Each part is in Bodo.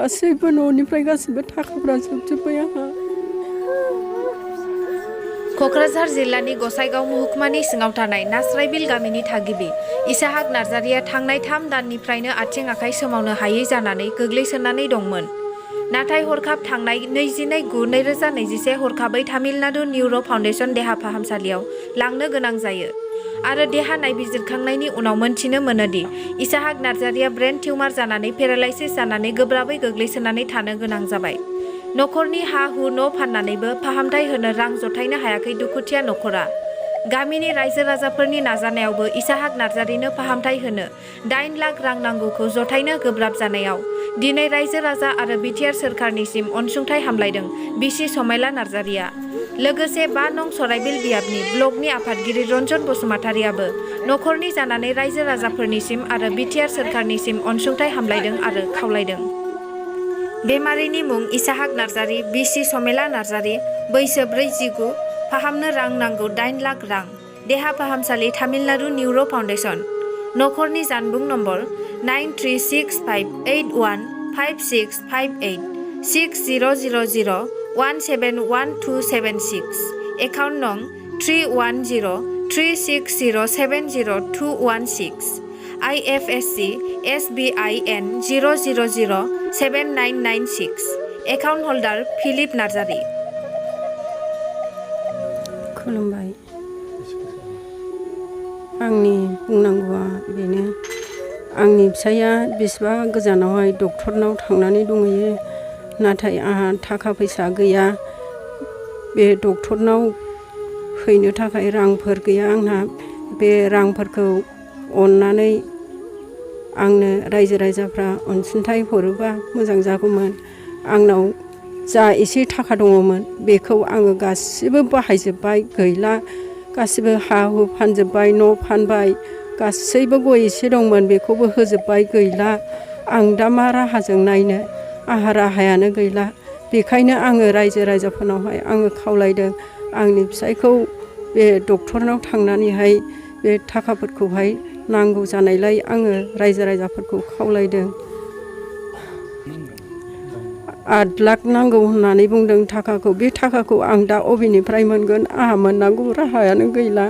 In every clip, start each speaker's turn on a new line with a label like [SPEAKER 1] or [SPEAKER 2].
[SPEAKER 1] गासैबो न'निफ्राय गासैबो थाखाफ्रा जोबजोब्बाय आंहा।
[SPEAKER 2] क'क्राझार जिल्लानि गसाइगाव महकुमानि सिङाव थानाय नास्राइबिल गामिनि थागिबि इसाहाक नार्जारिया थांनाय 3 दाननिफ्रायनो आथिं आखाइ सोमावनो हायै जानानै गोग्लैसोनानै दंमोन। नाथाय हरखाब थांनाय 22/9/2021 हरखाबै तामिलनाडु निउर' फाउन्डेसन देहा फाहामसालियाव लांनो गोनां जायो आरो देहा नायबिजिरखांनायनि उनाव मोनथिनो मोनोदि इसाहाक नार्जारिया ब्रेन टिउमार जानानै पेरालाइसिस जानानै गोब्राबै गोग्लैसोनानै थानो गोनां जाबाय। नख'रनि हा-हु न' फाननानैबो फाहामथाय होनो रां जथायनो हायाखै दुखुथिया नख'रा। गामिनि रायजो राजाफोरनि नाजानायावबो इसाहाक नार्जारिनो फाहामथाय होनो 8 लाख रां नांगौखौ जथायनो गोब्राब जानायाव दिनै रायजो राजा आरो बिटिआर सोरखारनिसिम अनसुंथाइ हामलायदों बिसि समायला नार्जारिया। लोगोसे 5 नं सराइबिल बियाबनि ब्लकनि आफादगिरि रन्जन बसुमतारियाबो नख'रनि जानानै रायजो राजाफोरनिसिम आरो बिटिआर सोरखारनिसिम अनसुंथाइ हामलायदों आरो खावलायदों। बेमारिनि मुं इसाहाक नार्जारि, बिसि समेला नार्जारि, बैसो 49, फाहामनो रां नांगौ 8 लाख रां। देहा फाहामसालि तामिलनाडु निउर' फाउन्डेसन। नख'रनि जानबुं नम्बर 9365815658 6000171276। एकाउन्ट नं 310360700216। IFSC SBIN 0007996। Account holder Philip Narzary.
[SPEAKER 1] खुलुमबाय। आंनि बुंनांगौआ बेनो, आंनि फिसाइया बेसेबा गोजानावहाय डक्टरनाव थांनानै दंहैयो, नाथाय आंहा थाखा फैसा गैया। बे डक्टरनाव हैनो थाखाय रांफोर गैया आंहा। बे रांफोरखौ अननानै आंनो रायजो राजाफ्रा अनसुंथाइ हरोबा मोजां जागौमोन। आंनाव जा एसे थाखा दङमोन बेखौ आङो गासिबो बाहायजोब्बाय, गैला। गासिबो हा हु फानजोब्बाय, न' फानबाय, गासैबो गय एसे दंमोन बेखौबो होजोब्बाय, गैला। आं दा मा राहाजों नायनो, आंहा राहायानो गैला। बेखायनो आङो रायजो राजाफोरनावहाय आङो खावलायदों, आंनि फिसाइखौ बे डक्टरनाव थांनानैहाय बे थाखाफोरखौहाय नांगौ जानायलाय आङो रायजो राजाफोरखौ खावलायदों। 8 लाख नांगौ होननानै बुंदों थाखाखौ। बे थाखाखौ आं दा अबेनिफ्राय मोनगोन? आंहा मोननांगौ राहायानो गैला।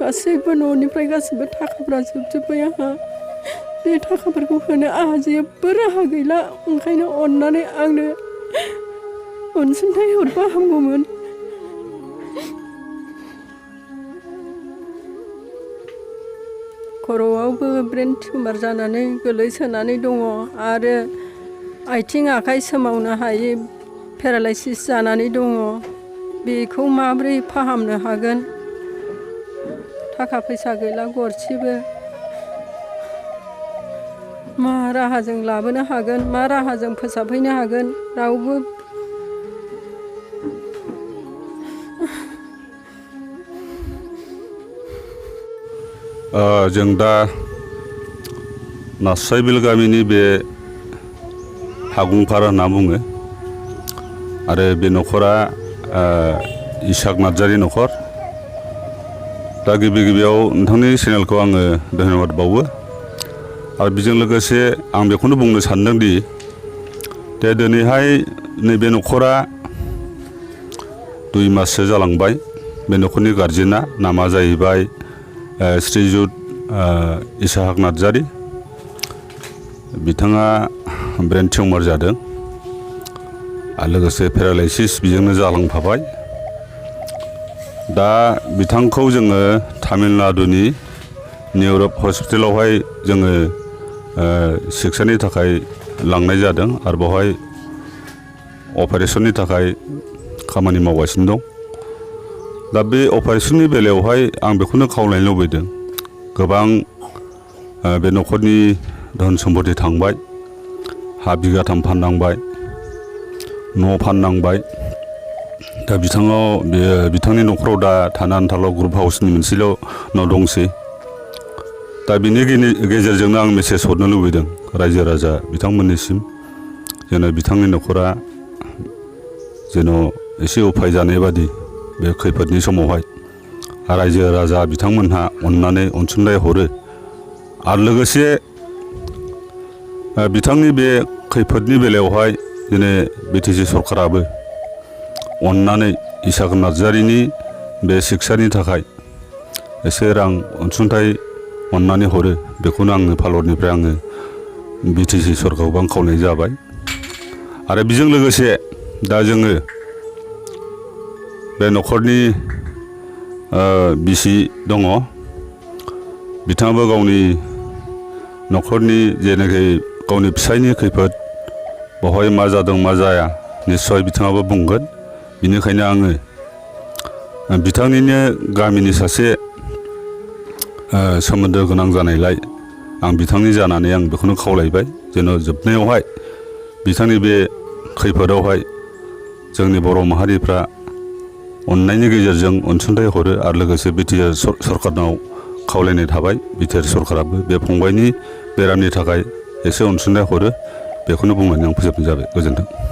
[SPEAKER 1] गासैबो न'निफ्राय गासैबो थाखाफ्रा जोबजोब्बाय आंहा। बे थाखाफोरखौ होनो आंहा जेबो राहा गैला। ओंखायनो अननानै आंनो अनसुंथाइ हरबा हामगौमोन। खर'आवबो ब्रेन टिउमार जानानै गोलैसोनानै दङ आरो आथिं आखाइ सोमावनो हायै पेरालाइसिस जानानै दङ। बेखौ माबोरै फाहामनो हागोन? थाखा फैसा गैला गरसेबो। मा राहाजों लाबोनो हागोन, मा राहाजों फोसाबहैनो हागोन? रावबो
[SPEAKER 3] जों दा नास्राइबिल गामिनि बे हागुंफार होनना बुङो आरो बे नख'रा इसाहाक नार्जारि नख'र। दा गिबियाव नोंथांनि चेनेलखौ आङो धन्यबाद बावो आरो बेजों लोगोसे आं बेखौनो बुंनो सानदोंदि दिनैहाय नैबे नख'रा 2 माससो जालांबाय। बे नख'रनि गारजेना नामा जाहैबाय श्रीजुत इसाहाक नार्जारि। बिथाङा ब्रेन टिउमार जादों आरो लोगोसे पेरालाइसिस बेजोंनो जालांफाबाय। दा बिथांखौ जोङो तामिलनाडुनि निउर' हस्पिटालावहाय जोङो सिकित्सानि थाखाय लांनाय जादों आरो बेवहाय अपारेशननि थाखाय खामानि मावगासिनो दं। दा बे अपारेशननि बेलायावहाय आं बेखौनो खावलायनो लुबैदों, गोबां बे नख'रनि धन सम्पति थांबाय, हा बिगाथाम फाननांबाय, न' फाननांबाय। दा बिथांनि नख'राव दा थानो आन्थाल' ग्रुप हाउसनि मोनसेल' न' दंसै। दा बिनि गेजेरजोंनो आं मेसेज हरनो लुबैदों रायजो राजा बिथांमोननिसिम, जेन' बिथांनि नख'रा जेन' एसे उफाय जानाय बादि बे खैफोदनि समावहाय रायजो राजा बिथांमोनहा अननानै अनसुंथाइ हरो। आरो लोगोसे बिथांनि बे खैफोदनि बेलायावहाय दिनै बिटिसि सरकाराबो अननानै इसाक नार्जारिनि बे सिखिसानि थाखाय एसे रां अनसुंथाइ अननानै हरो बेखौनो आङो फालरनिफ्राय आङो बिटिसि सरकारखौ आं खावलायनाय जाबाय। आरो बेजों लोगोसे दा जोङो बे नख'रनि बिसि दङ, बिथाङाबो गावनि नख'रनि जेनाखि गावनि फिसायनि खैफोद बेवहाय मा जादों मा जाया निस्सय बिथाङाबो बुंगोन। बिनिखायनो आङो बिथांनिनो गामिनि सासे सोमोन्दो गोनां जानायलाय आं बिथांनि जानानै आं बेखौनो खावलायबाय जेन' जोबनायावहाय बिथांनि बे खैफोदावहाय जोंनि बर' माहारिफ्रा अननायनि गेजेरजों अनसुंथाइ हरो आरो लोगोसे बिटिआर सरकारनाव खावलायनाय थाबाय बिटिआर सरकाराबो बे फंबायनि बेरामनि थाखाय एसे अनसुंथाइ हरो बेखौनो बुंनानै आं फोजोबनाय जाबाय। गोजोन्थों।